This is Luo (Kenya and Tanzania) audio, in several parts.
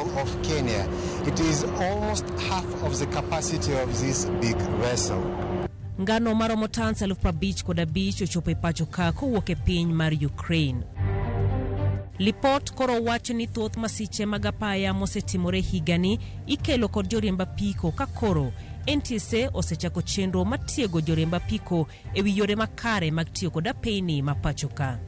Of Kenya. It is almost half of the capacity of this big vessel. Ngano maromo tons 55,000 ochopo e pacho ka kowuok e piny mar Ukraine. Lipot koro wacho ni thoth masiche mag apaya mosetimore higani ikelo kod joriemb apiko ka koro NTSA osechako chenro mar tiego joriemb apiko e wi yore makare mag tiyo kod apeyni ma pacho ka.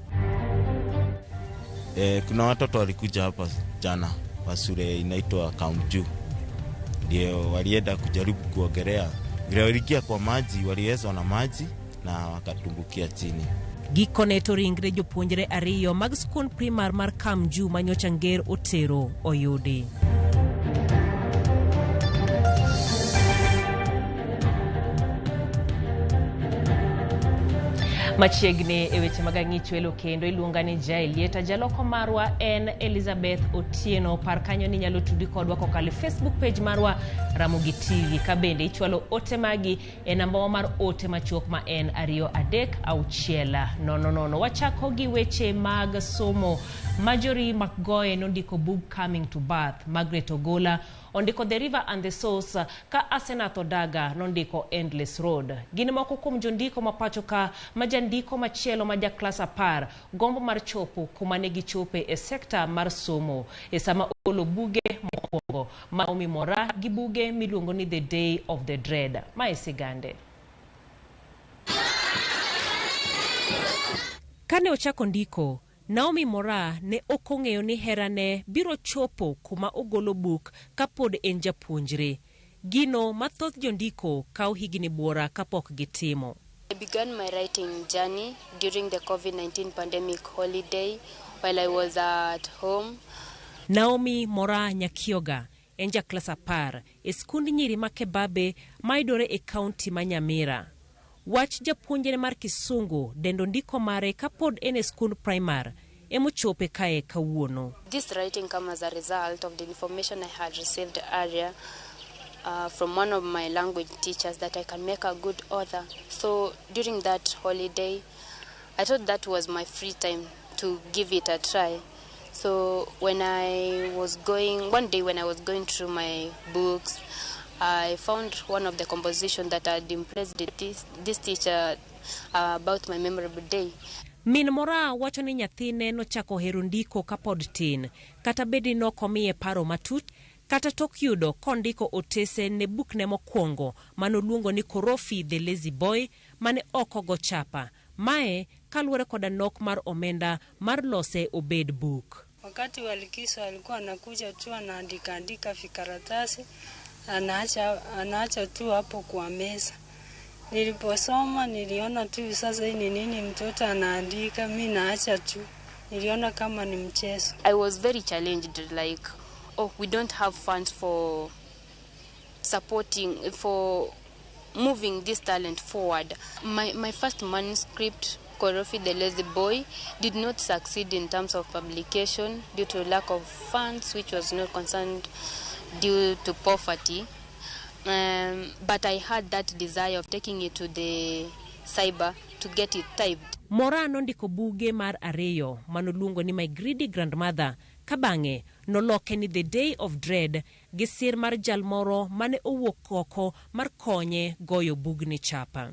Kuna watoto walikuja hapa jana wa shule inaitwa Kaunju, ndio walienda kujaribu kuogelea. Vile waliingia kwa maji, waliwezwa na maji na wakatumbukia chini. Gikone to ringre jopuonjre ariyo mag skund primar mar Kamju ma nyocha Nger otero oyudi. Machiegni e weche mag ang'icho elo kendo iluonga ni Jaelieta. Jaloko marwa en Elizabeth Otieno. Par kanyo ni inyalo tudi kodwa kokalo e Facebook page marwa Ramogi TV. Ka bende ichwalo ote magi e nambawa mar ote machuok ma en 23600. Wachako gi weche mag somo. Marjorie McGoy nondiko bug Coming to Birth. Margaret Ogola ondiko The River and the Source, ka Asenath Odaga nondiko Endless Road. Gin moko kuom jondiko ma pacho ka ma jandiko machielo ma ja klas 10 gombo mar chopo kuma ne gichope e sekta mar somo e sama ogolo buge mokwongo ma Naomi Moraa gi buge miluongo ni The Day of the Dread. Ma e sigande. Kane ochako ndiko, Naomi Moraa ne ok ong'eyo ni herane biro chopo kuma ogolo buk kapod en japuonjre. Gino ma thoth jondiko kawo higni buora kapok gitimo. I began my writing journey during the COVID-19 pandemic holiday while I was at home. Naomi Moraa Nyakioga en ja klas 10 e skund nyiri ma Kebabe mayudore e kaunti ma Nyamira. Wach japuonjre mar Kisungu dendo ndiko mare kapod en e skund primar emochope kae kawuono. This writing came as a result of the information I had received earlier from one of my language teachers that I can make a good author. So during that holiday, I thought that was my free time to give it a try. So when I was going, one day when I was going through my books, I found one of the compositions that had impressed this teacher about my memorable day. Min Moraa wacho ni nyathine nochako hero ndiko kapod tin, kata bed ni nokomiye paro matut, kata tok yudo kondiko otese ne bukne mokwongo manoluongo ni Korofi the Lazy Boy mane ok ogo chapa. Mae kaluwore koda nok mar omenda mar lose obed buk. Wakati wa likizo alikuwa anakuja tu anaandika andika vikaratasi, anaacha tu hapo kwa meza. Niliposoma niliona tu sasa hii ni nini mtoto anaandika, mi naacha tu. Niliona kama ni mchezo. I was very challenged, like, oh, we don't have funds for supporting, for moving this talent forward. My first manuscript, Korofi the Lazy Boy, did not succeed in terms of publication due to lack of funds, which was not concerned due to poverty. But I had that desire of taking it to the cyber to get it typed. Moraa nondiko buge mar ariyo manoluongo ni My Greedy Grandmother, ka bang'e noloke ni The Day of Dread gi sir mar jal moro mane owuok oko mar konye goyo bugni chapa.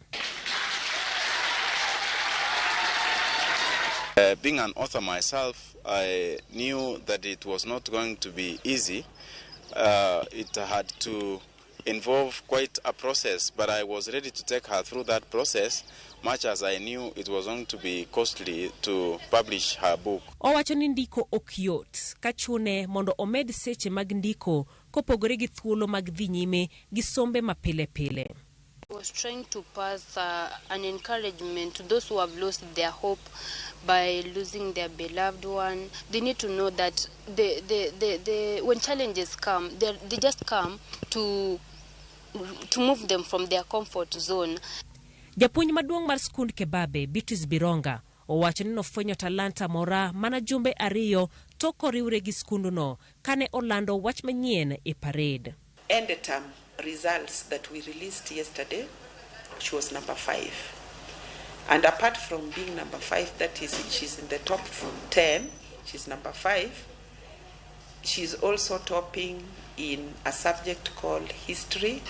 Being an author myself, I knew that it was not going to be easy. It had to involve quite a process, but I was ready to take her through that process, much as I knew it was going to be costly to publish her book. Owacho ni ndiko ok yot, ka chune mondo omed seche mag ndiko kopogore gi thuolo mag dhi nyime gi sombe ma pile pile. I was trying to pass an encouragement to those who have lost their hope by losing their beloved one. They need to know that when challenges come, they just come to move them from their comfort zone. Japuonj maduong' mar skund Kebabe, Beatrice Bironga, owacho ni nofwenyo talanta Moraa mana jumbe ariyo tok oriwre gi skundno kane olando wach manyien e parade. End term results that we released yesterday, she was number 5. And apart from being number 5, that is, she's in the top 10, she's number 5. She's also topping in a subject called history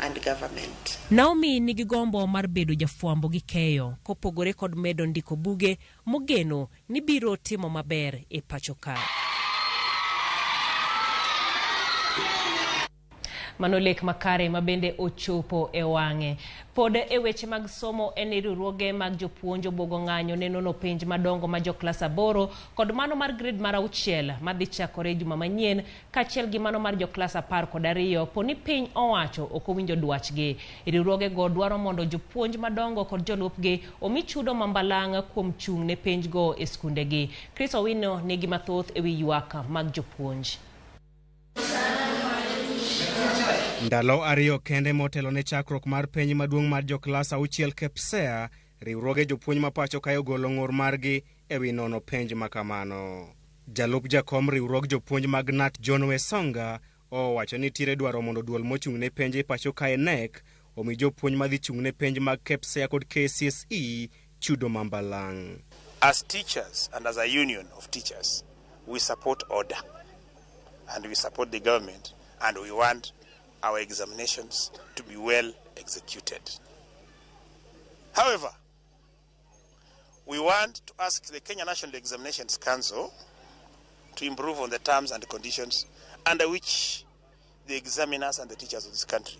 and government. Naomi nigi gombo mar bedo jafwambo gi keyo kopogore kod medo ndiko buge mogeno ni biro timo maber e pacho ka. Mano lek makare ma bende ochopo e wang'e. Pod e weche mag somo en ni riwruoge mag jopuonj obwogo ng'anyo ne nono penj madongo ma joklas 8 kod mano mar grade mar 6 madhi chakore juma manyien kaachiel gi mano mar joklas 12 po ni piny owacho ok owinjo dwachgi. Riwruoge go dwaro mondo jopuonj madongo kod jolupgi omi chudo ma mbalang' kuom chung' ne penjgo e skundegi. Chris Owino nigi mathoth ewi ywak mag jopuonj. Ndalo 2 kende motelo ne chakruok mar penj maduong' mar joklas 6 KPSEA, riwruoge jopuonj ma pacho kae ogolo ng'ur margi ewi nono penj makamano. Jalup jakom riwruog jopuonj mag KNUT John Wesonga owacho ni nitiere dwaro mondo duol mochung' ne penj e pacho kae KNEC omi jopuonj madhi chung' ne penj mag KPSEA kod KCSE chudo mambalang'. As teachers and as a union of teachers, we support order and we support the government and we want our examinations to be well executed. However, we want to ask the Kenya National Examinations Council to improve on the terms and conditions under which the examiners and the teachers of this country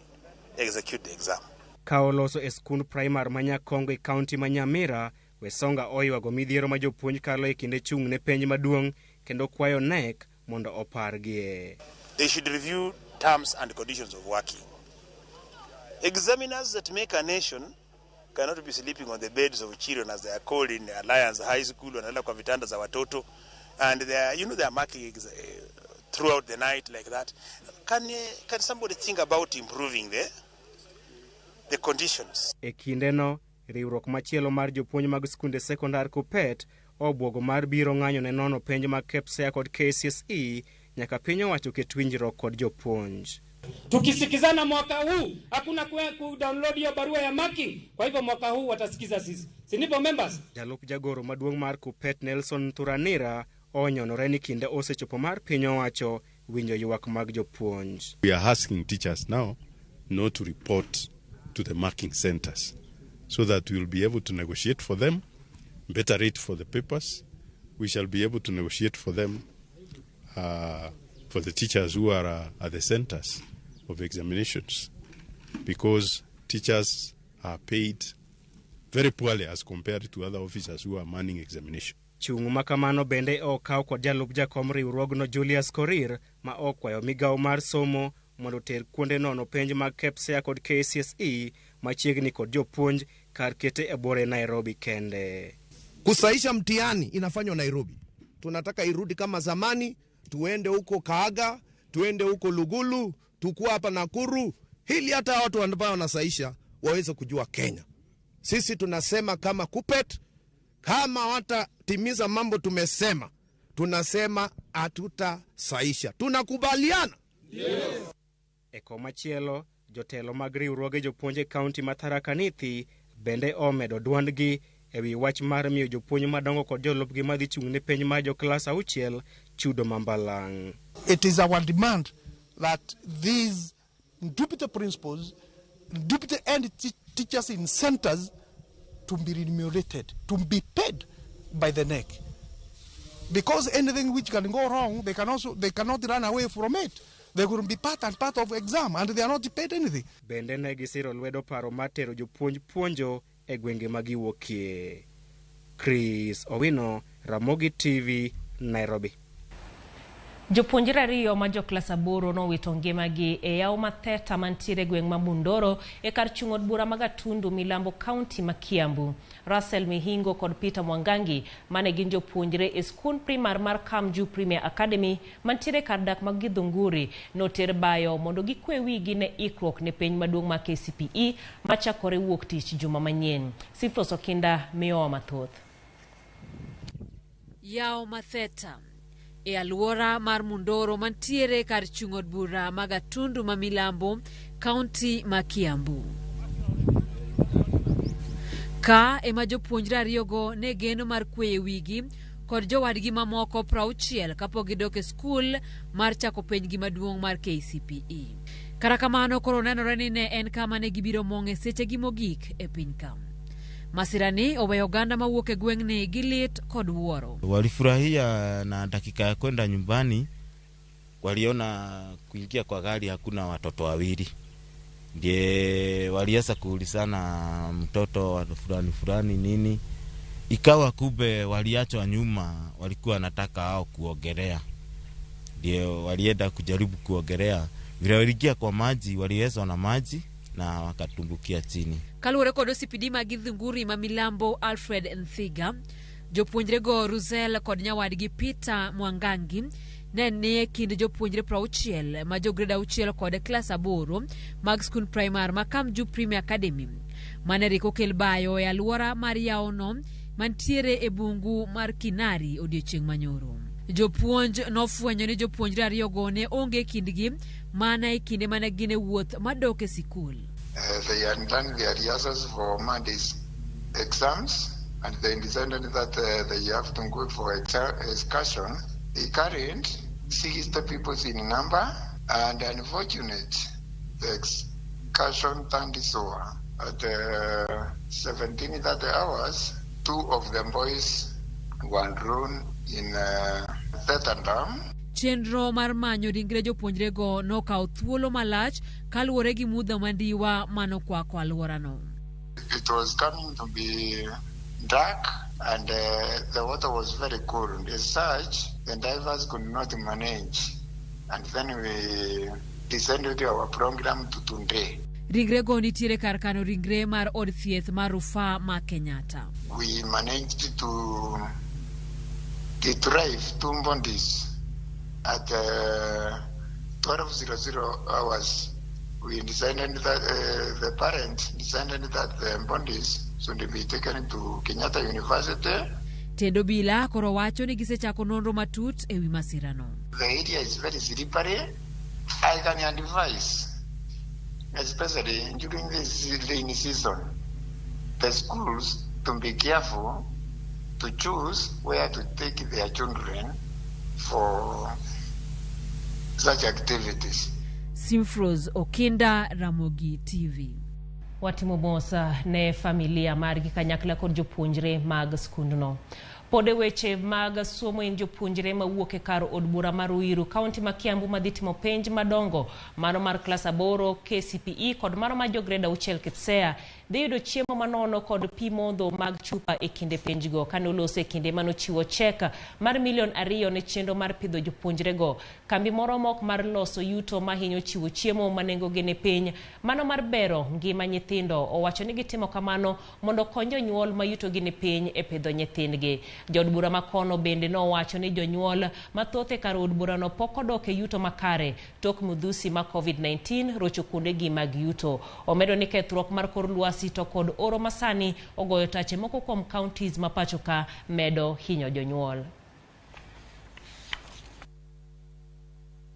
execute the exam. Ka oloso e skund primar ma Nyakongo e kaunti ma Nyamira, Wesonga oywago midhiero ma jopuonj kalo e kinde chung' ne penj maduong' kendo kwayo KNEC mondo opargie. They should review terms and conditions of working. Examiners that make a nation cannot be sleeping on the beds of children as they are called in Alliance High School, wanalala kwa vitanda za watoto, and they are, you know, they are marking throughout the night like that. Can somebody think about improving the conditions? E kindeno, riwruok machielo mar jopuonj mag skunde sekondar KUPPET obwogo mar biro ng'anyo ne nono penj mag KPSEA kod KCSE nyaka piny owacho ket winjruok kod jopuonj. Tukisikizana mwaka huu hakuna ku download hiyo barua ya marking. Kwa hivyo mwaka huu watasikiza sisi. Si ndivyo members? Jalup jagoro maduong' mar KUPPET Nelson Thuranira onyonore ni kinde osechopo mar piny owacho winjo ywak mag jopuonj. We are asking teachers now not to report to the marking centers so that we will be able to negotiate for them better rate for the papers. We shall be able to negotiate for them for the teachers who are at the centers of examinations, because teachers are paid very poorly as compared to other officers who are manning examination. Chung' ma kamano bende okaw kod jalup jakom riwruogno Julius Korir ma okwayo migawo mar somo mondo oter kuonde nono penj mag KPSEA kod KCSE machiegni kod jopuonj kar kete e bore Nairobi kende. Kusaisha mtihani inafanywa Nairobi. Tunataka irudi kama zamani, tuende huko Kaaga, tuende huko Lugulu, tukua hapa Nakuru, ili hata watu ambao wanasaisha waweze kujua Kenya. Sisi tunasema kama KUPPET, kama watatimiza mambo tumesema, tunasema hatutasaisha. Tunakubaliana? Yes. E komachielo, jotelo mag riwruoge jopuonj e kaunti ma Tharaka Nithi bende omedo duondgi ewi wach mar miyo jopuonj madongo kod jolupgi madhi chung' ne penj mar joklas 6 chudo mambalang'. It is our demand that these deputy principals, deputy and teachers in centers to be remunerated, to be paid by the KNEC. Because anything which can go wrong, they cannot run away from it. They could be part and part of exam, and they are not paid anything. Bende ne gisiro lwedo paro mar tero jopuonj puonjo e gwenge ma giwuokie. Chris Owino, Ramogi TV, Nairobi. Jopuonjre ariyo ma joklas 8 nowito ngimagi e yawo Matheta mantiere e gweng' ma Mundoro e kar chung' od bura ma Gatundu Milambo County ma Kiambu. Russell Mihingo kod Peter Mwangangi mane gin jopuonjre e skund primar mar Kamju Premier Academy mantiere kar dak mag Githunguri noter bayo mondo gikwe wigi ne ikruok ne penj maduong' ma KCPE machakore wuok tich juma manyien. Sifros Okinda miyowa mathoth. Yawo Matheta e alwora mar Mundoro mantiere kar chung' od bura ma Gatundu ma Milambo, kaunti ma Kiambu. Ka ema jopuonjre ariyogo ne geno mar kweyo wigi kod jowadgi mamoko 60 kapok gidok e skul mar chako penjgi maduong' mar KCPE. Kata kamano koro nenore ni ne en kama ne gibiro mong'e sechegi mogik e piny ka. Masirani oweyo oganda mawuok e gweng'ni gi lit kod wuoro. Walifurahia na dakika ya kwenda nyumbani waliona kuingia kwa gari hakuna watoto wawili, ndiye walianza kuulizana mtoto wa fulani fulani nini, ikawa kumbe waliachwa nyuma, walikuwa wanataka hao kuogelea, ndio walienda kujaribu kuogelea. Vile waliingia kwa maji, waliwezwa na maji na wakatumbukia chini. Kaluwore kod OCPD ma Githunguri ma Milambo Alfred Nthiga, jopuonjrego Ruzel kod nyawadgi Peter Mwangangi ne nie kind jopuonjre 60 ma jo gred 6 kod klas 8 mag skund primar ma Kamju Premier Academy mane rik okel bayo e alwora mar yawono mantiere e bungu mar Kinari odiechieng' manyoro. Jopuonj nofwenyo ni jopuonjre ariyogo ne onge e kindgi mana e kinde mane gin e wuoth madok e sikul. They had done their rehearsals for Monday's exams and they decided that they have to go for excursion. They carried 60 people in number, and unfortunately, the excursion turned sour. At 17:30 hours, two of the boys were drowned in Theta Dam. Chenro mar manyo ringre jopuonjrego nokawo thuolo malach kaluwore gi mudho mandiwa manokwako alworano. It was coming to be dark and the water was very cold. As such, the divers could not manage. And then we descended our program to Tunde. Ringrego nitiere kar kano ringre mar od thieth mar rufaa ma Kenyatta. We managed to retrieve two bodies at 12:00 hours. We decided that the parents decided that the bodies should be taken to Kenyatta University. Tend obila koro wacho ni gisechako nonro matut e wi masirano. The area is very slippery. I can advise, especially during this rainy season, the schools to be careful to choose where to take their children for such activities. Simfros Okinda, Ramogi TV. Watimo mos ne familia margi kanyakla kod jopuonjre mag skundno. Pod e weche mag somo en jopuonjre mawuok e kar od bura mar Ruiru, kaunti ma Kiambu madhi timo penj madongo mano mar klas 8 KCPE kod mano mar jo gred 6 KPSEA dhi yudo chiemo manono kod pi modho mag chupa e kinde penjgo. Kane oloso e kinde manochiwo chek mar milion 2 ne chenro mar pidho jopuonjrego, kambi moro mok mar loso yuto mahinyo chiwo chiemo ma nengogi ni piny mano mar bero ngima nyithindo owacho ni gitimo kamano mondo okony jonyuol ma yutogi ni piny e pidho nyithindgi. Jood bura makono bende nowacho ni jonyuol mathoth e kar od burano pok odok e yuto makare tok midhusi ma COVID-19 rocho kuondegi mag yuto. Omedo ni kethruok mar kor lwasi to kod oro masani ogoyo tache moko kuom counties ma pacho ka medo hinyo jonyuol.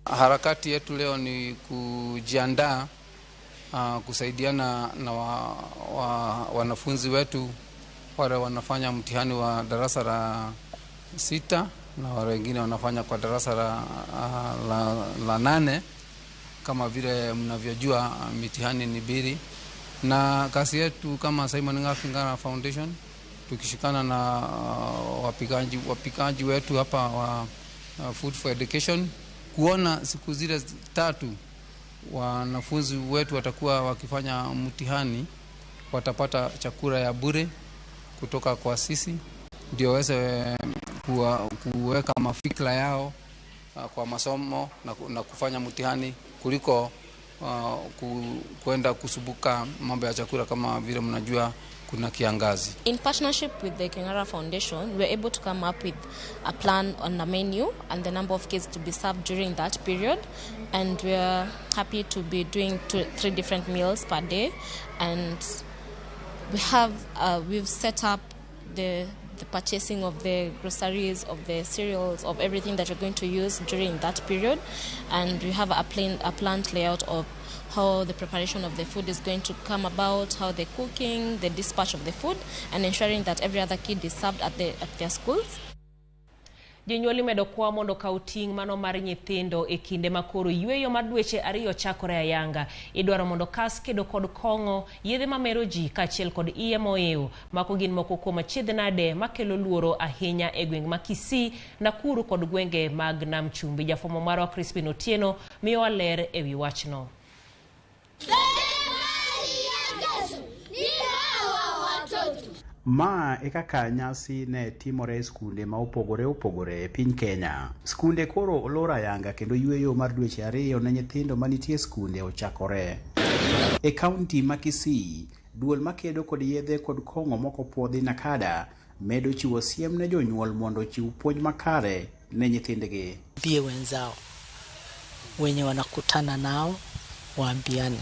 Harakati yetu leo ni kujiandaa kusaidiana na wanafunzi wetu wale wanafanya mtihani wa darasa la 6 na wale wengine wanafanya kwa darasa la 8. Kama vile mnavyojua mitihani ni biri, na kazi yetu kama Simon Ng'afi Ngara Foundation tukishikana na wapikaji wetu hapa wa Food for Education kuona siku zile 3 wanafunzi wetu watakuwa wakifanya mtihani watapata chakula ya bure kutoka kwa sisi, ndio waweze kuweka mafikra yao kwa masomo na kufanya mtihani kuliko kwenda kusubuka mambo ya chakula kama vile mnajua kuna kiangazi. In partnership with the King'ara Foundation, we were able to come up with a plan on the menu and the number of kids to be served during that period, and we are happy to be doing 3 different meals per day, and we've set up the purchasing of the groceries, of the cereals, of everything that we're going to use during that period, and we have a planned layout of how the preparation of the food is going to come about, how the cooking, the dispatch of the food, and ensuring that every other kid is served at their schools. Jonyuol imedo kwa mondo okaw ting' mano mar nyithindo e kinde ma koro yweyo mar dweche ariyo chakore ayanga. Idwaro mondo kas kedo kod kong'o, yedhe mamero ji kaachiel kod iye moew. Mako gin moko kuom achiedh nade makelo luoro ahinya e gweng' ma Kisii, Nakuru kod gwenge mag Nam Chumbi. Jafwambo marwa Crispin Otieno miyowa ler e wi wachno. Ma e kaka nyasi ne timore e skunde ma opogore opogore e piny Kenya. Skunde koro olor ayanga kendo yweyo mar dweche ariyo ne nyithindo manitie e skunde ochakore. E kaunti ma Kisii, duol makedo kod yedhe kod kong'o mokopwodhi NACADA medo chiwo siem ne jonyuol mondo ochiw puonj makare ne nyithindgi. Bie wenzao wenye wanakutana nao waambiane.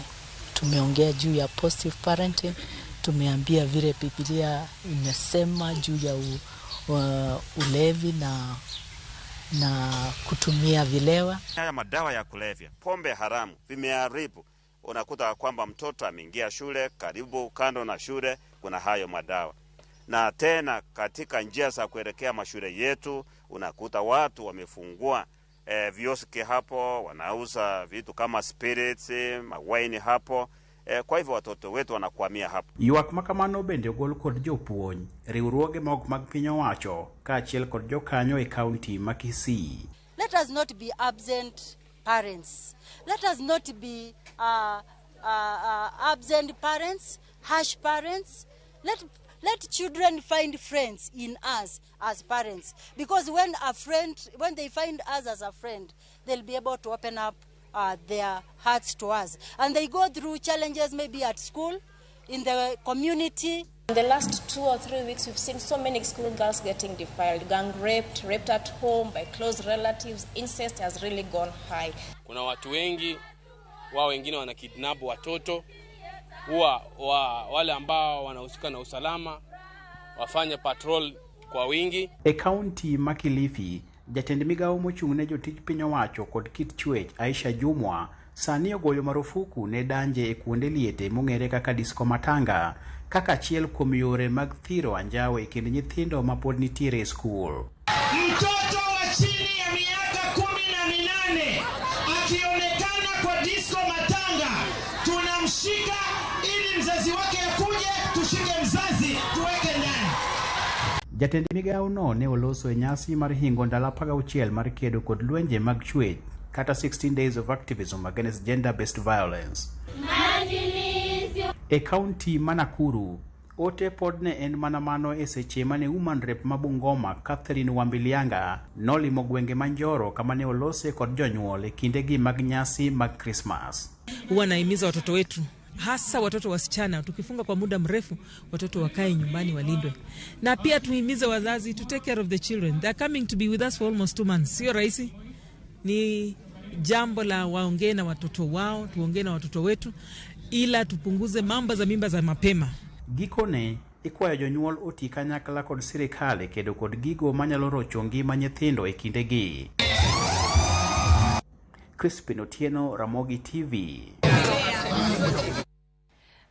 Tumeongea juu ya positive parenting, tumeambia vile Biblia imesema juu ya ulevi na kutumia vilewa. Haya madawa ya kulevya, pombe haramu vimeharibu. Unakuta kwamba mtoto ameingia shule, karibu kando na shule kuna hayo madawa. Na tena katika njia za kuelekea mashule yetu unakuta watu wamefungua vioski hapo, wanauza vitu kama spirits, mawaini hapo. Kwa hivyo watoto wetu wanakwamia hapo. Ywak makamano bende ogol kod jopuonj, riwruoge ma ok mag piny owacho kaachiel kod jokanyo e kaunti ma Kisii. Let us not be absent parents. Let us not be absent parents, harsh parents. Let children find friends in us as parents, because when they find us as a friend, they'll be able to open up their hearts to us. And they go through challenges maybe at school, in the community. In the last 2 or 3 weeks, we've seen so many school girls getting defiled, gang raped, raped at home by close relatives. Incest has really gone high. Kuna watu wengi, wao wengine wana kidnap watoto. Huwa wale ambao wanahusika na usalama wafanye patrol kwa wingi. E kaunti ma Kilifi, jatend migawo mochung' ne jotij piny owacho kod kit chwech Aisha Jumwa sani ogoyo marufuku ne danje e kuonde liete mong'ere kaka disco matanga kaka achiel kuom yore mag thiro anjawo e kind nyithindo ma pod nitiere e skul. Mtoto wa chini ya miaka 18 akionekana kwa disco matanga tunamshika ili mzazi wake akuje, tushike mzazi tuweke ndani. Jatend migawo no ne oloso e nyasi mar hingo ndalo 16 mar kedo kod lwenje mag chwech kata 16 days of activism against gender-based violence. E kaunti ma Nakuru, ote pod ne en mana mano e seche mane woman rep ma Bungoma Catherine Wambilianga nolimo gwenge ma Njoro kama ne olose kod jonyuol e kindegi mag nyasi mag Christmas. Huwa nahimiza watoto wetu, hasa watoto wasichana, tukifunga kwa muda mrefu watoto wakae nyumbani walindwe. Na pia tuhimize wazazi to take care of the children. They are coming to be with us for almost 2 months. Sio rahisi. Ni jambo la waongee na watoto wao, tuongee na watoto wetu, ila tupunguze mambo za mimba za mapema. Gikone ikwayo jonyuol oti kanyakla kod sirikal e kedo kod gigo manyalo rocho ngima nyithindo e kindegi. Crispin Otieno, Ramogi TV.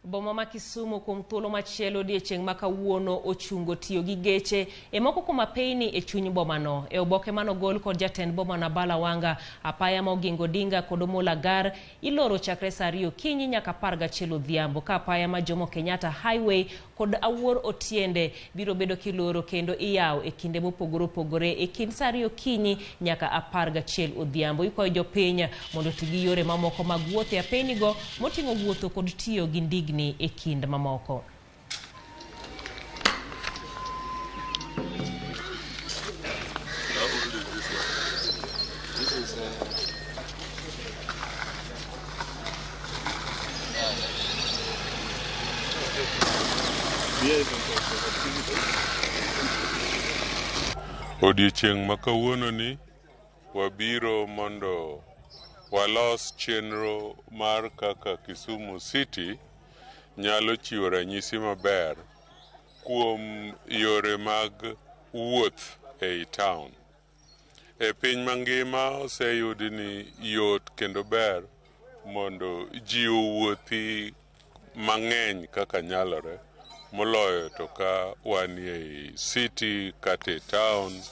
Boma ma Kisumu kuom thuolo machielo odiechieng' ma kawuono ochungo tiyo gi geche e moko kuom apeyni e chuny bomano. E oboke manogol kod jatend bomano Abala Wanga, apaya ma Oginga Odinga kod Omola Gar iloro chakre saa 2 okinyi nyaka 11 odhiambo, ka apaya ma Jomo Kenyatta Highway kod Awuor Otiende biro bedo kiloro kendo iyawo e kinde mopogore opogore e kind saa 2 okinyi nyaka 11 odhiambo. Ikwayo jopiny mondo oti gi yore mamoko mag wuoth e apeynigo moting'o wuotho kod tiyo gi ndigni e kind mamoko. Odiechieng' ma kawuono ni wabiro mondo walos chenro mar kaka Kisumu City nyalo chiwo ranyisi maber kuom yore mag wuoth ei town. E piny mangima oseyudi ni yot kendo ber mondo ji owuothi mang'eny kaka nyalore, moloyo to ka wan ei city kata e town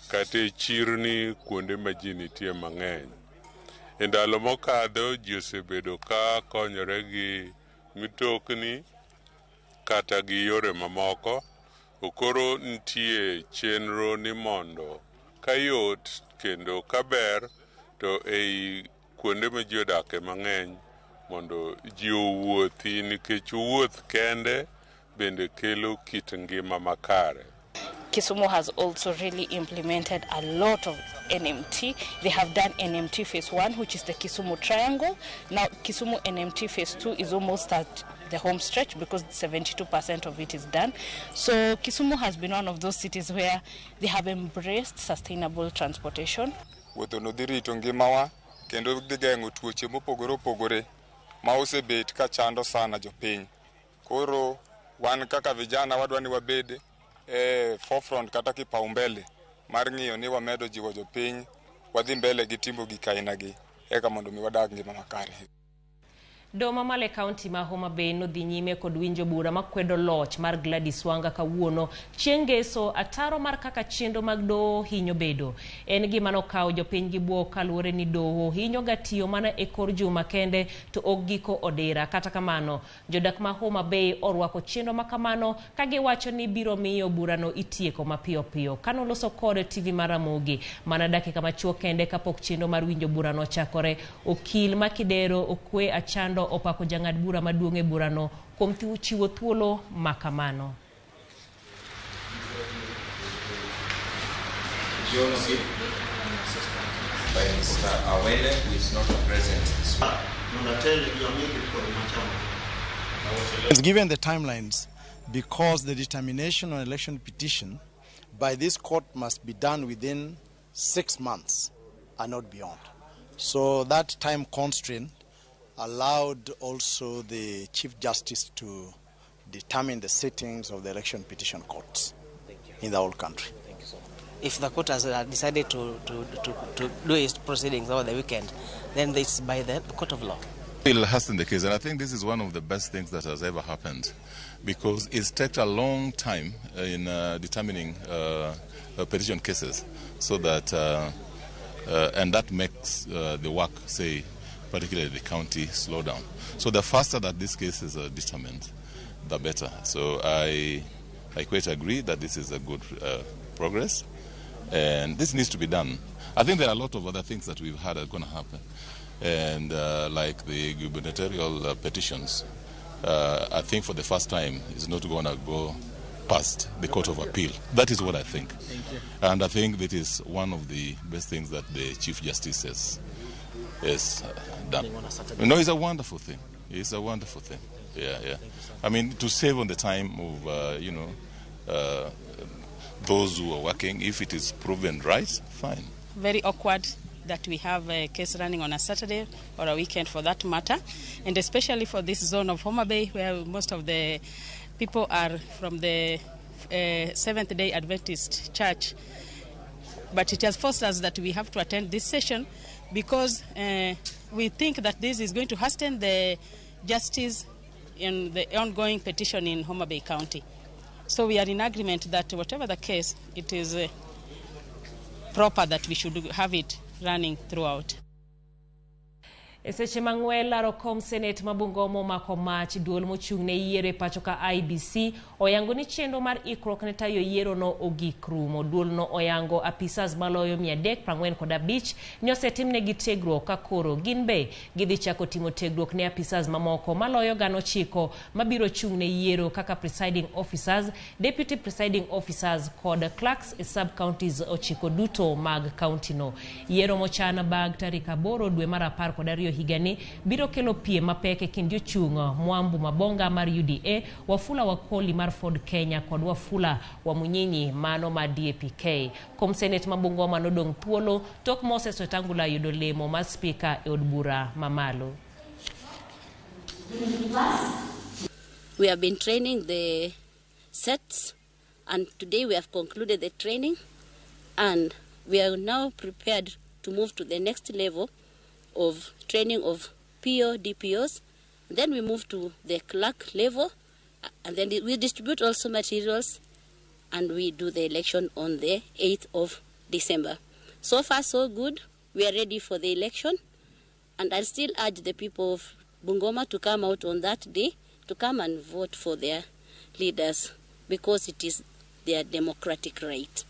kata e chirni kuonde ma ji nitie mang'eny. E ndalo mokadho ji osebedo ka konyore gi mitokni kata gi yore mamoko. To koro nitie chenro ni mondo ka yot kendo ka ber to ei kuonde ma ji odake mang'eny mondo ji owuothi nikech wuoth kende bende kelo kit ngima makare. Kisumu has also really implemented a lot of NMT. They have done NMT Phase 1, which is the Kisumu Triangle. Now, Kisumu NMT Phase 2 is almost at the home stretch because 72% of it is done. So Kisumu has been one of those cities where they have embraced sustainable transportation. Wuotho no dhi rito ngimawa kendo dhi geng'o tuoche mopogore opogore ma osebet ka chando sana jopiny. Koro wan kaka vijana wadwa ni wabed e forefront kata kipaumbele mar ng'iyo ni wamedo jiwo jopiny wadhi mbele gi timo gik ainagi eka mondo mi wadag ngima makare. Doho mamalo e kaunti ma Homa Bay nodhi nyime kod winjo bura makwedo loch mar Gladys Wanga kawuono chieng' ngeso ataro mar kaka chenro mag doho hinyo bedo. En gima nokawo jopiny gi buok kaluwore ni doho hinyo ga tiyo mana e kor juma kende to ok giko odira. Kata kamano, jodak ma Homa Bay orwako chenro makamano ka giwacho ni biro miyo burano itieko mapiyo piyo. Kanoloso kod TV mar Ramogi mana dakika machuok kende kapok chenro mar winjo burano ochakore, okil ma Kidero Okwe Achando opako jang'ad bura maduong' e burano kuom chiwo thuolo makamano. By Mr. Awele, who is not present. Given the timelines, because the determination on election petition by this court must be done within 6 months and not beyond. So that time constraint allowed also the Chief Justice to determine the sittings of the election petition courts in the whole country. Thank you so much. If the court has decided to do its proceedings over the weekend, then it's by the court of law. Will hasten the case, and I think this is one of the best things that has ever happened, because it's taken a long time in determining petition cases, so that and that makes the work, say, particularly the county, slow down. So the faster that these cases are determined, the better. So I quite agree that this is a good progress, and this needs to be done. I think there are a lot of other things that we've had are going to happen, and like the gubernatorial petitions, I think for the first time it's not going to go past the Court of Appeal. That is what I think. Thank you. And I think that is one of the best things that the Chief Justice has done. No, it's a wonderful thing. It's a wonderful thing. Yeah, yeah. I mean, to save on the time of, those who are working, if it is proven right, fine. Very awkward that we have a case running on a Saturday or a weekend for that matter, and especially for this zone of Homa Bay where most of the people are from the Seventh-day Adventist Church. But it has forced us that we have to attend this session because we think that this is going to hasten the justice in the ongoing petition in Homa Bay County. So we are in agreement that whatever the case, it is proper that we should have it running throughout. E seche mang'wen laro kom senet ma Bungoma omako mach, duol mochung' ne yiero e pacho ka IBC oyango ni chenro mar ikruok ne tayo yiero no ogik rumo. Duol no oyango apisas maloyo 345 ni osetimnegi tiegruok ka koro gin be gidhi chako timo tiegruok ne apisas mamoko maloyo 900 mabiro chung' ne yiero kaka presiding officers, deputy presiding officers kod clerks e sub counties 9 duto mag county no. Yiero mochan bang' tarik 8 dwe mar 12 higani biro kelo piem mapek e kind jochung' Mwambu Mabonga mar UDA, Wafula Wakoli mar Ford Kenya kod Wafula wa Munyinyi mano mar DAPK. Kom senet ma Bungoma nodong' thuolo tok Moses Wetangula yudo lemo mar spika e od bura mamalo. We have been training the sets, and today we have concluded the training, and we are now prepared to move to the next level of training of PO, DPOs. Then we move to the clerk level, and then we distribute also materials, and we do the election on the 8th of December. So far, so good. We are ready for the election. And I still urge the people of Bungoma to come out on that day to come and vote for their leaders because it is their democratic right.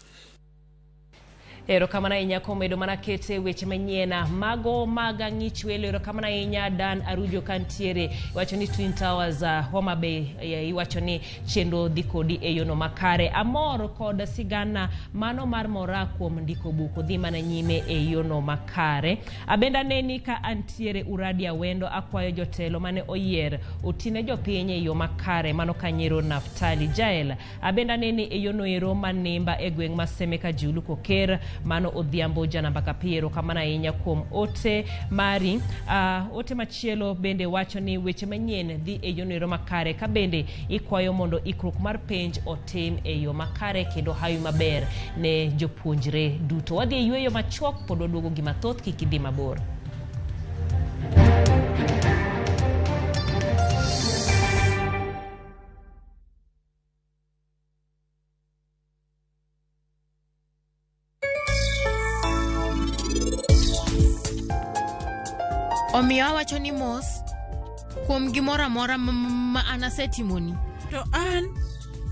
Erokamano ahinya kuom medo mana kete weche manyien mago mag ang'ich welo. Erokamano ahinya Dan Arujo kantiere iwacho ni Twin Towers, Homa Bay, iwacho ni chenro dhi kodi e yono makare. Amor kod sigana mano mar mora kuom ndiko buk odhi mana nyime e yono makare. Abenda neni ka antiere Uradi Awendo akwayo jotelo mane oyier otine jopiny e yo makare mano kanyero Naftali Jael. Abenda neni e yono ero manimba e gweng' ma Seme Kajulu Koker mano Odhiambo janamba kapiero kamano ahinya kuom ote mari. Ote machielo bende wacho ni weche manyien dhi e yono ero makare ka bende ikwayo mondo ikruok mar penj otim e yo makare kendo hawi maber ne jopuonjre duto. Wadhi e yweyo machuok pod waduogo gi mathoth kik idhi mabor. Omiyo awacho ni mos kuom gimoro amora ma an asetimoni. To an,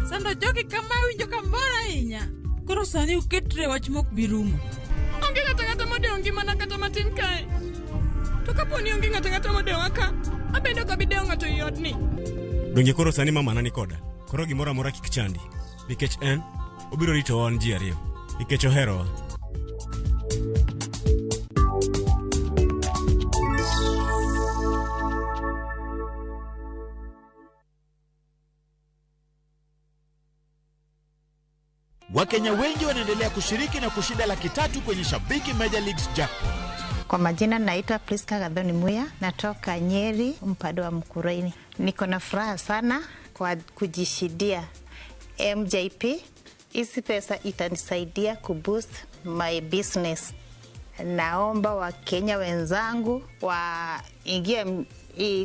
sando jogi kama awinjo kamor ahinya. Koro sani uketre wach mok bi rumo. Onge ng'ato ang'ata modewo ngimana kata matin kae. To kapo ni onge ng'ato ang'ata modewa ka, abende ok abi dewo ng'ato ei odni. Donge koro sani mamana ni koda. Koro gimoro amora kik chandi. Nikech en, obiro ritowa wan ji ariyo. Nikech oherowa. Wakenya wengi wanaendelea kushiriki na kushinda 300,000 kwenye Shabiki Major Leagues Jackpot. Kwa majina naitwa Priska Gathoni Muya, natoka Nyeri, mpando wa Mkuraini. Niko na furaha sana kwa kujishindia MJP. Hizi pesa itanisaidia kuboost my business. Naomba Wakenya wenzangu waingie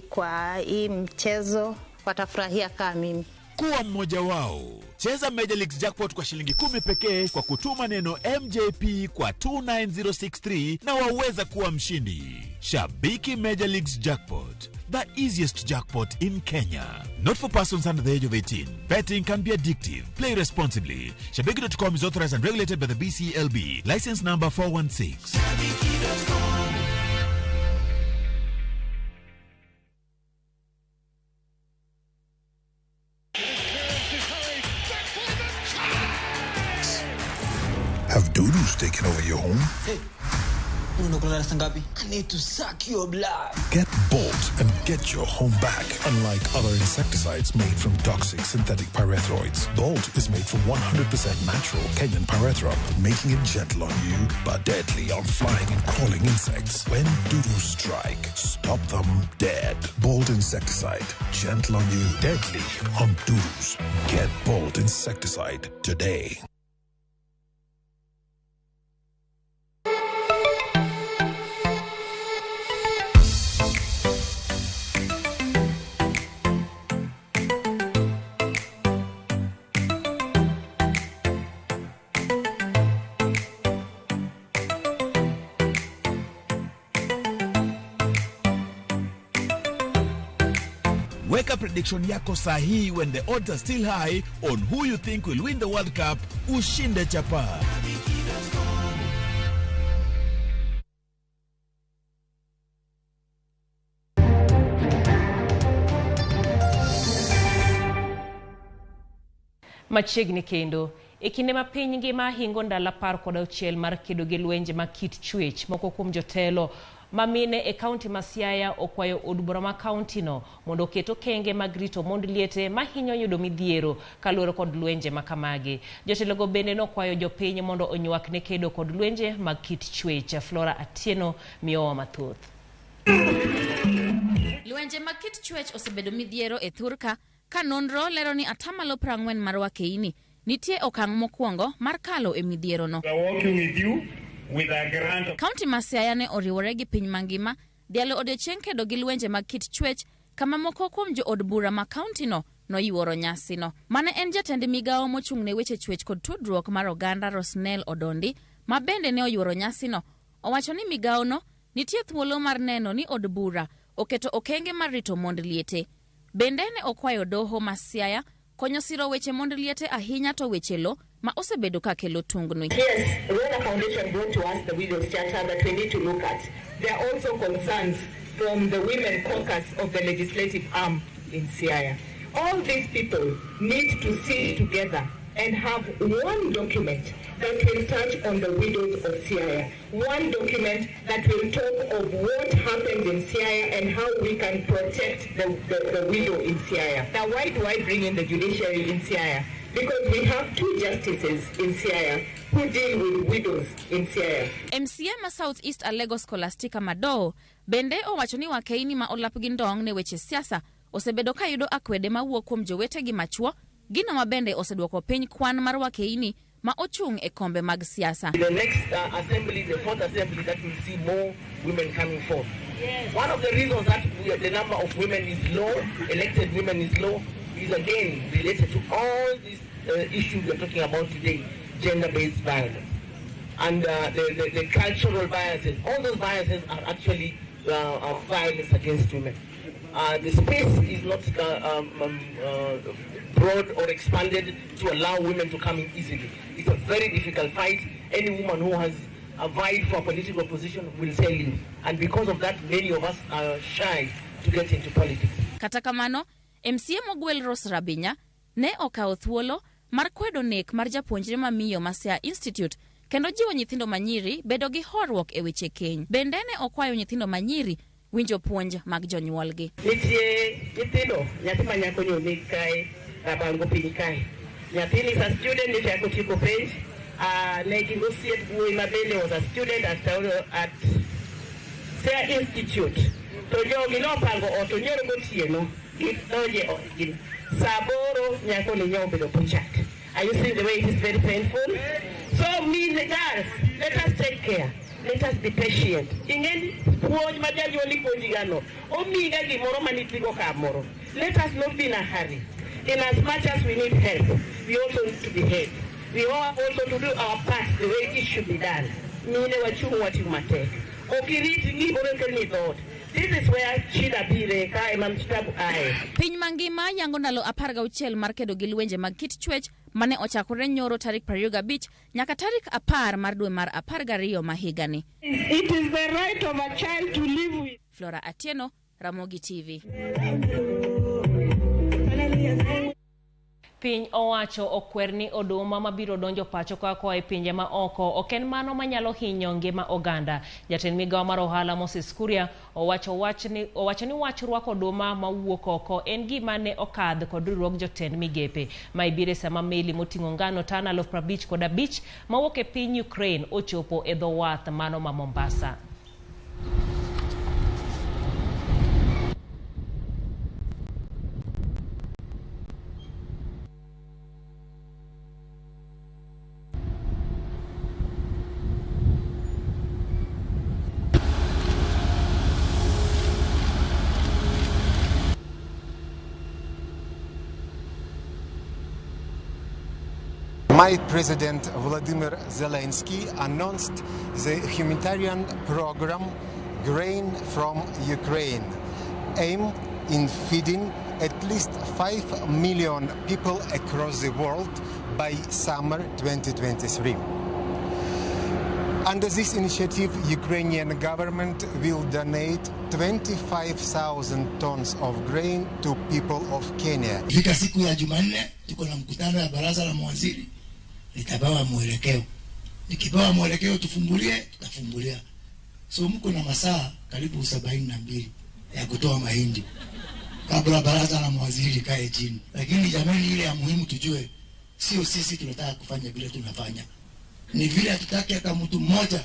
kwa hii mchezo, watafurahia kama mimi. Kuwa mmoja wao. Cheza Major Leagues Jackpot kwa shilingi 10 pekee kwa kutuma neno MJP kwa 29063 na waweza kuwa mshindi. Shabiki Major Leagues Jackpot, the easiest jackpot in Kenya. Not for persons under the age of 18. Betting can be addictive. Play responsibly. Shabiki.com is authorized and regulated by the BCLB. License number 416. Shabiki.com. Have dudus taken over your home? Hey, I need to suck your blood. Get Bolt and get your home back. Unlike other insecticides made from toxic synthetic pyrethroids, Bolt is made from 100% natural Kenyan pyrethrum, making it gentle on you but deadly on flying and crawling insects. When dudus strike, stop them dead. Bolt insecticide, gentle on you, deadly on dudus. Get Bolt insecticide today. Weka prediction yako sahihi when the odds are still high on who you think will win the World Cup. Ushinde chapa. Machiegni kendo e kinde ma piny ngima hingo ndalo 16 mar kedo gi lwenje ma kit chwech, moko kuom jotelo mamine e kaunti ma Siaya okwayo od bura ma kaunti no mondo oket okenge mag rito mond liete mahinyo yudo midhiero kaluwore kod lwenje ma kamagi. Jotelogo bende nokwayo jopiny mondo onywak ne kedo kod lwenje mag kit chwech. Flora Atieno miyowa mathoth. Lwenje mag kit chwech osebedo midhiero e thurka ka nonro lero ni 40% mar wakeini nitie okang' mokwongo mar kalo e midhierono. Kaunti ma Siaya ne oriwore gi piny mangima dhialo odiochieng' kedo gi lwenje mag kit chwech kama moko kuom jo od bura ma kauntino noyuoro nyasino. Mane en jatend migawo mochung' ne weche chwech kod tudruok mar oganda Rosnell Odondi ma bende ne oyuoro nyasino, owacho ni migawono nitie thuolo mar neno ni od bura oketo okenge mar rito mond liete. Bende ne okwayo doho ma Siaya konyo siro weche mond liete ahinya to weche lo ma osebedo ka kelo tungni. Yes, Rwanda Foundation brought to us the Widows Charter that we need to look at. There are also concerns from the women caucus of the legislative arm in Siaya. All these people need to sit together and have one document that will touch on the widows of Siaya, one document that will talk of what happens in Siaya and how we can protect the widow in Siaya. Now, why do I bring in the judiciary in Siaya? Because we have two justices in Siaya who deal with widows in Siaya. MCA ma South East Alego Scholastica Madoo bende owacho ni wakeini ma olap gi ndong' ne weche siasa osebedo ka yudo akwede mawuok kuom jowetegi machuo, gino ma bende oseduoko piny kwan mar wakeini ma ochung' e kombe mag siasa. The next assembly, the fourth assembly, that will see more women coming forth. Yes. One of the reasons that the number of women is low, elected women is low, is again related to all these issues we are talking about today, gender-based violence and the cultural biases. All those biases are actually violence against women. The space is not broad or expanded to allow women to come in easily. It's a very difficult fight. Any woman who has vied for a political position will tell you. And because of that, many of us are shy to get into politics. Kata kamano, MCA mogwel Rose Rabinya ne okawo thuolo mar kwedo nek mar japuonjre mamiyo ma Siaya Institute kendo jiwo nyithindo manyiri bedo gi horuok e weche keny. Bende ne okwayo nyithindo manyiri winjo puonj mag jonyuolgi. Nitie nyithindo, nyathi ma nyako ni oneg kae, rabango piny kae. Nyathini is a student, nyocha eka otieko penj. Ne gin osiep wuoyi ma bende was a student at Siaya Institute. To jogi nopango ot onyoro gotieno, gidonje odgi. Saa aboro nyako ni nyo obedo puchat. Are you seeing the way it is very painful? So me, girls, let us take care. Let us be patient. Ing'eni puonj ma janyuol puonji gano, omiga gimoro manithigo kamoro. Let us not be in a hurry. In as much as we need help, we also need to behave. We are also to do our part the way it should be done. Mine wachung' watim matek. Ok irit gimoro kelni dhoot. This is where shida bire ka ema mtabu ae. Piny mangima yango ndalo 16 mar kedo gi lwenje mag kit chwech mane ochakore nyoro tarik 25 nyaka tarik 10 mar dwe mar 12 ma higani. It is the right of a child to live with. Flora Atieno, Ramogi TV. Piny owacho okwer ni oduma mabiro donjo pacho ka koa e pinje ma oko ok en mano manyalo hinyo ngima oganda. Jatend migawo mar ohala Moses Kuria owacho ni wach rwako oduma mawuok oko en gima ne okadh kod riwruog jotend migepe. Mae biro sama meli moting'o ngano tana 55,000 mawuok e piny Ukraine ochopo e dho wath mano ma Mombasa. My President Vladimir Zelensky announced the humanitarian program Grain from Ukraine, aimed in feeding at least 5 million people across the world by summer 2023. Under this initiative, Ukrainian government will donate 25,000 tons of grain to people of Kenya. Ifika siku ya Jumanne tuko na mkutano ya baraza la mawaziri, nitapewa mwelekeo. Nikipewa mwelekeo tufungulie, tutafungulia. So mko na masaa karibu 72 ya kutoa mahindi kabla baraza la mawaziri kae chini. Lakini jamani, ile ya muhimu tujue, sio sisi tunataka kufanya vile tunafanya. Ni vile hatutaki hata mtu mmoja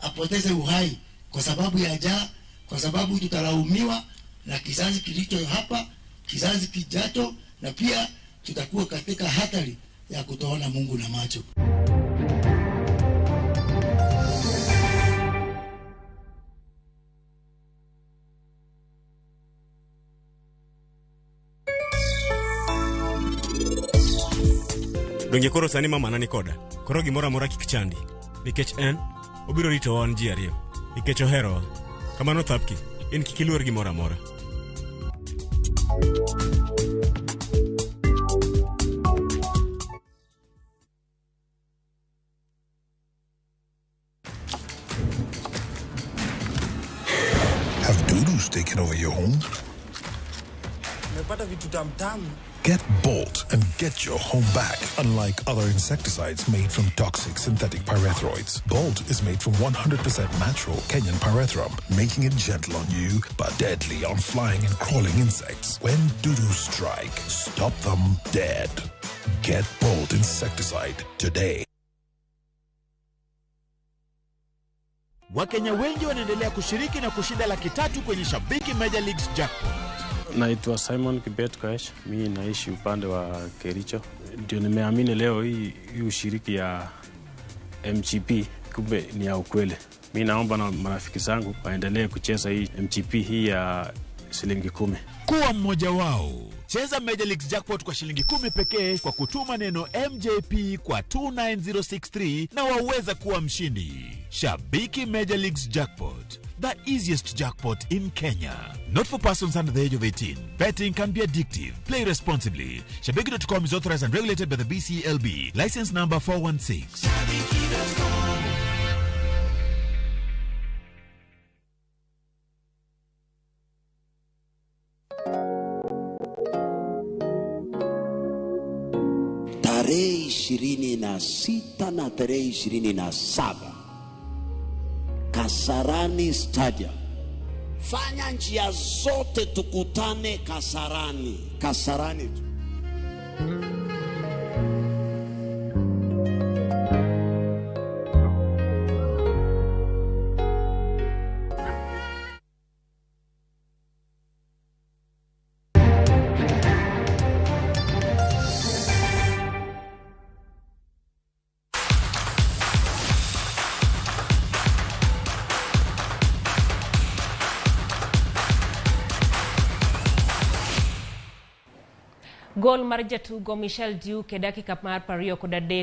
apoteze uhai kwa sababu ya njaa, kwa sababu tutalaumiwa na kizazi kilicho hapa, kizazi kijacho, na pia tutakuwa katika hatari ya kutoona Mungu na macho. Donge koro sani mama nani koda. Koro gimoro amora kik chandi. Nikech en, obiro ritowa wan ji ariyo. Nikech oherowa. Kamano Thapki, in kik iluor gimoro amora. Have dudus taken over your home? Nimepata vitu tamtamu. Get Bolt and get your home back. Unlike other insecticides made from toxic synthetic pyrethroids, Bolt is made from 100% natural Kenyan pyrethrum, making it gentle on you but deadly on flying and crawling insects. When dudus strike, stop them dead. Get Bolt insecticide today. Wakenya wengi wanaendelea kushiriki na kushinda 300,000 kwenye Shabiki Major Leagues Jackpot. Naitwa Simon Kibet Koech, mi naishi upande wa Kericho. Ndio nimeamini leo hii hii ushiriki ya MGP kumbe ni ya ukweli. Mi naomba na marafiki zangu waendelee kucheza hii MGP hii ya shilingi 10. Kuwa mmoja wao. Cheza Major Leagues Jackpot kwa shilingi 10 pekee kwa kutuma neno MJP kwa 29063 na waweza kuwa mshindi. Shabiki Major Leagues Jackpot, the easiest jackpot in Kenya. Not for persons under the age of 18. Betting can be addictive. Play responsibly. Shabiki.com is authorized and regulated by the BCLB. License number 416. Tarehe 26 na tarehe 27 Kasarani Stadium. Fanya njia zote tukutane Kasarani. Kasarani tu. Gol mar jatugo Michel Duke e dakika mar 23.